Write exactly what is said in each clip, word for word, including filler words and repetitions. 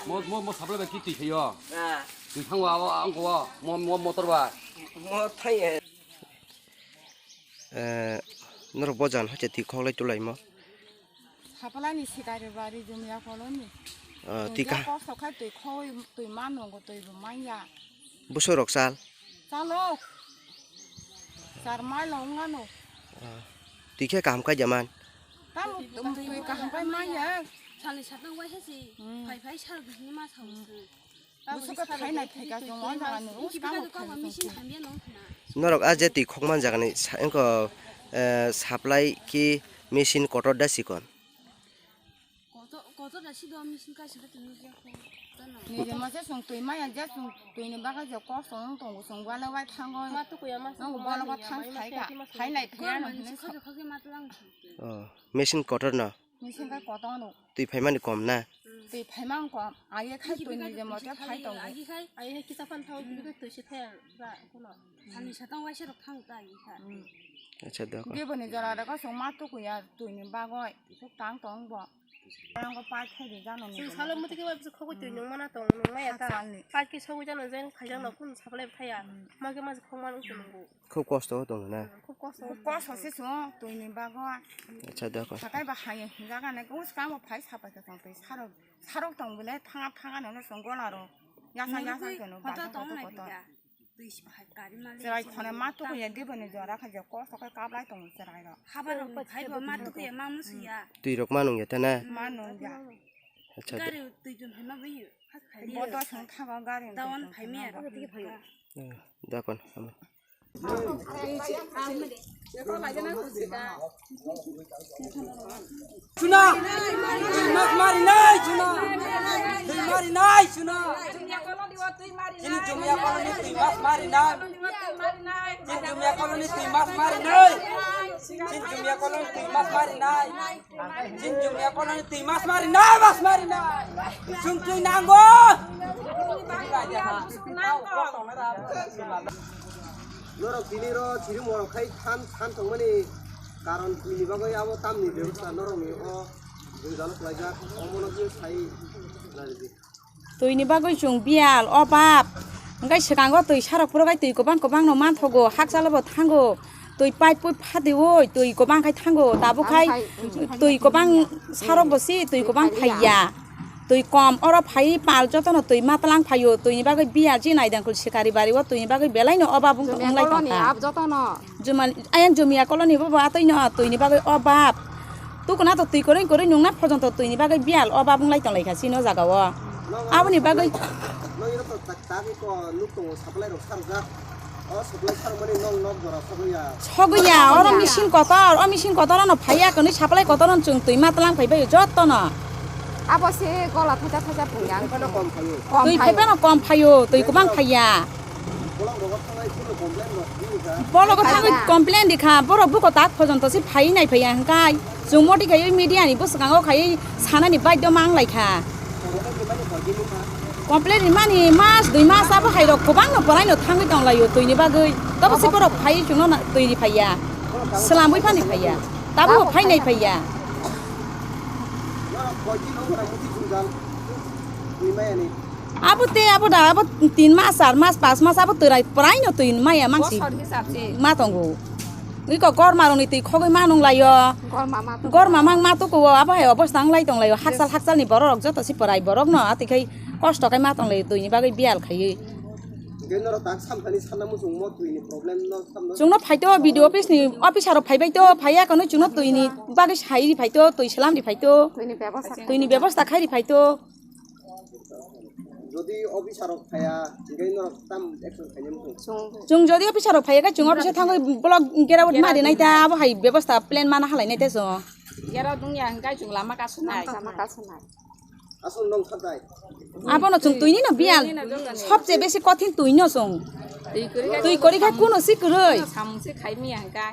Mo, mo, mo supply bai ki twi khayo? Ah. Twi thangwa o, ang ko o, mo, mo, motor bai. Mo thang e. Eh, norok bo jan hoite twi khoklai tulaimo. Supply ni sikari bari jumya koloni. Ah, twi ka- kok sokhai twi khoi, twi mano go twi bo manya. Buso rok sal. Chalo. Char mai lo wngano. Ah. Twi khe kaham khai jaman. Tamo twi kaham khai manya. Salni satang waisa si. Hmm. Phai phai sal bini ma sao. Hmm. Buso ka phai nai phai ka jong o jaga ni. Norok a je twi khokman jaga ni sa-, engko, eh, supply ki machine kotor da sikon. Kotor, kotor da si do machine kaisa da tini je ko. Ni je ma je song twi maya je song twi ni baga je kok song tong song wala wai thango. Ma tu kuya ma. Nang bolo ko thang thai ka. Thai lai thai no. Ko man si khojo khoge ma tu lang. Oh, machine kotor no. Machine ka kotor no. Twi phaimani kom na. Twi phaimang kom. Aye khai twi ni je mote phai tong. Aye khai. Aye khai kisa phan thang twi se thai ba kono. Salni satang waisa rok thang ta aye khai. Acha da ko. Beboni jora rok song ma tu kuya twi ni bagoi. Sok tang tong bo. Ang ko pai khai de jano ni. Salo muti ke ba khogoi twi nung mana tong nung maya ta. Pai ki sogoi jano jen khai jano kun supply thaya. Ma ke ma khogman ung tong. Khub kosto o tongo na? Khub kosto. Khub kosto se chwng twi ni bago. Acha da ko. Sakai ba hai jaga nai ko skang bo phai sapai ka tong twi sarok, sarok tong bole thanga thanga no song gola ro. Yasa yasa ke no ba ta tong nai koto. Twi si bahai kari mali. Chwrai khone ma tu ya di bani jora kha je kosto kai kablai tong chwrai ro. Habar rok phai bo ma tu ya ma musu ya. Twi rok ma nung ya ta na? Ma nung ya. Acha da. Gari twi jun hai ma bai. Bodo song thago gari. Dawan phai mi ya. Dakon. Chuna! Twi mas mari nai, chuna! Twi mari nai, chuna! Chini Jumia colony twi mas mari nai! Chini Jumia colony twi mas mari nai! Chini Jumia colony twi mas mari nai! Chini Jumia colony twi mas mari nai, mas mari nai. Chwng twi nango. Norok tini ro chiri morok khai than, than tongmani karon twi ni bagwi abo tamni bebostha norok ni o jwngjal khlaijak, omono khe sai nai di. Twi ni bagwi chwng biyal, obab. Hwnkhe swkango twi sarok phuru khai twi kwbang kwbang no manthogo, hakchalo bo thango. Twi pipe pui phatiwi twi kwbang khai thango, tabuk khai twi kwbang sarok bo si twi kwbang phaiya. Twi kom oro phai pal jotono twi matlang phaio, twi ni bagwi biyal je naidangkul sikari bari o twi ni bagwi belai no obab wng lai tongkha. Jumal, ayang Jumia colony bo, bo atwi no twi ni bagwi obab. Tukuna to twi kwrwi kwrwi nungna phojonto twi ni bagwi biyal obab wng lai tong lai kha chini o jaga o. Aboni bagwi. Nong iro to tak tak ko nuk tongo supply rok sarjak. O supply sarmani nong nok jora sogwi ya. Sogwi ya, oro machine kotor, o machine kotor ano phaiya kwnwi supply kotor ano chwng twi matlang phai bai joto no. Abo se gola thaisa thaisa phungyang. Phano kom phaio. Twi phai phano kom phaio, twi kwbang phaiya. Bologo thangwi complain rikha, borok buko tak phojonto se phai nai phaiya hwnkhe chwng moti khaiwi media ni bwskango khaiwi sanani baidyo mang lai kha. Complain rimani mas dui mas abo hai rok kwbangno boraino thangwi tonglaio twini bagwi, tobo se borok phai chwngno twi ri phaiya, swlamwi phani phaiya, tabuk phai nai phaiya. Abo te abo da abo tin mas, char mas, pas mas abo twrai prai no twi maya mangsi. Bosor hisab se. Ma tongo. Iko gorma rok ni twi khogwi ma nung laio. Gorma ma tongo. Gorma mang ma tukuo abo hai obosta wng lai tong laio. Hakchal hakchal ni borok rok joto si prai borok no atwi khai kosto khai ma tong laio twi ni bagwi biyal khaiwi. Hwnkhe norok tak samthani sanna muchung mo twi ni problem no samno. Chwngno phaito B D O office ni officer rok phaibai to phaiya kono chwngno twi ni bagwi sai ri phaito twi selam ri phaito. Twi ni bebosta khai ri phaito. Jodi officer rok phaiya, hingke norok tam action khainai muchung? Chwng jodi officer rok phaiya khe chwng office o thangwi block gera out ma rinai ta, abo hai bebosta plan mana halai nai ta chwng. Gera out wngya hingke chwng lama kasunai. Lama kasunai. Aswk nong khatai. Abono chwng twi ni no biyal. Twi ni no jongani. Sobse besi kothin twi no chwng. Twi kwrwi khe kuno si kwrwi. Samung se khai miya hingke.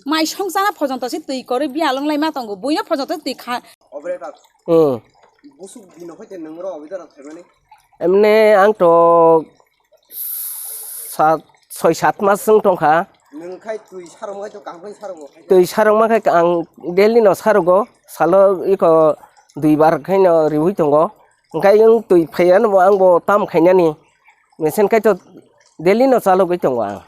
Mai song chana phojonto se twi kwrwi biyal wng lai ma tongo. Buino phojonto twi kha. Operator. Hmm. Busuk dino hoite nung ro obidara thaimani? Emne ang to sat, soi sat mas wng tongkha. Nung khai twi sarok khai to kaham khai sarok khai. Twi sarok ma khai ang daily no sarogo, salo iko dui bar khai no riwi tongo. Hwnkhe ang twi phaiya no ang bo tam khainani. Mesen kaitor daily no chalogwi tongo ang.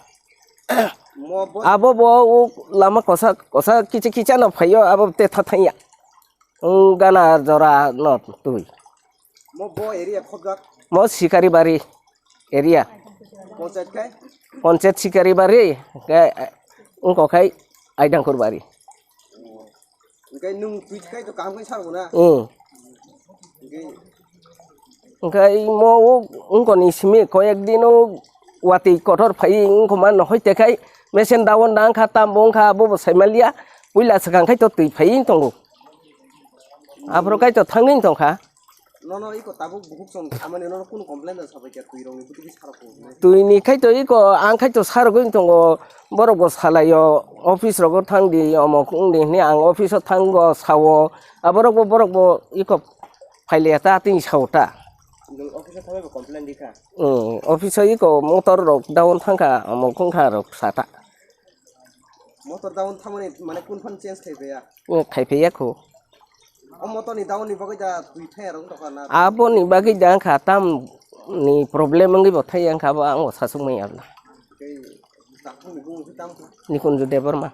Mo bo Abo bo o lama kosa kosa kicha kicha no phaiyo abo te thathaiya. Wng gana jora no twi. Mo bo area khobjak. Mo Sikaribari area. Panchayat kai? Panchayat Sikaribari, ke, wngkok khai Aidangkurbari. Hwnkhe nwng twi khai to kaham khe sargo na? Hmm. Hwnkhe Hwnkhe mo o wngkoni simi koyek din o watwi kotor phai wngkoma nohoi tekhai mesen dagon dang kha tambo wngkha abobo saimaliya puila swkang khai to twi phai tongo. Aphuru kaitor thangwi tongkha. Nono iko tabuk bukhuk song amani nono kunu complain da sabai kya twi rong ni buti sara ko. Twi ni kaitor iko ang kaitor sarogwi tongo borok bo salaio office rogo thangdi omo wngdi hwnwi ang office o thango sao aborok bo borok bo iko phaile ta tini sao ta. Nung office o thangwi bo complain di kha. Hmm, office o iko motor rok down thangkha omo wngkha rok sata. Motor down thamani mane kun phan change khai paiya? Eh, khai paiya kho. O motor ni down ni bagwi da twi thaya rok tokha na? Abo ni bagwi da wngkha tam ni problem wngwi bo thaya wngkha abo ang sasuk mai abla. Tei takhuk ni bumung se tam kha? Nikunju Debbarma.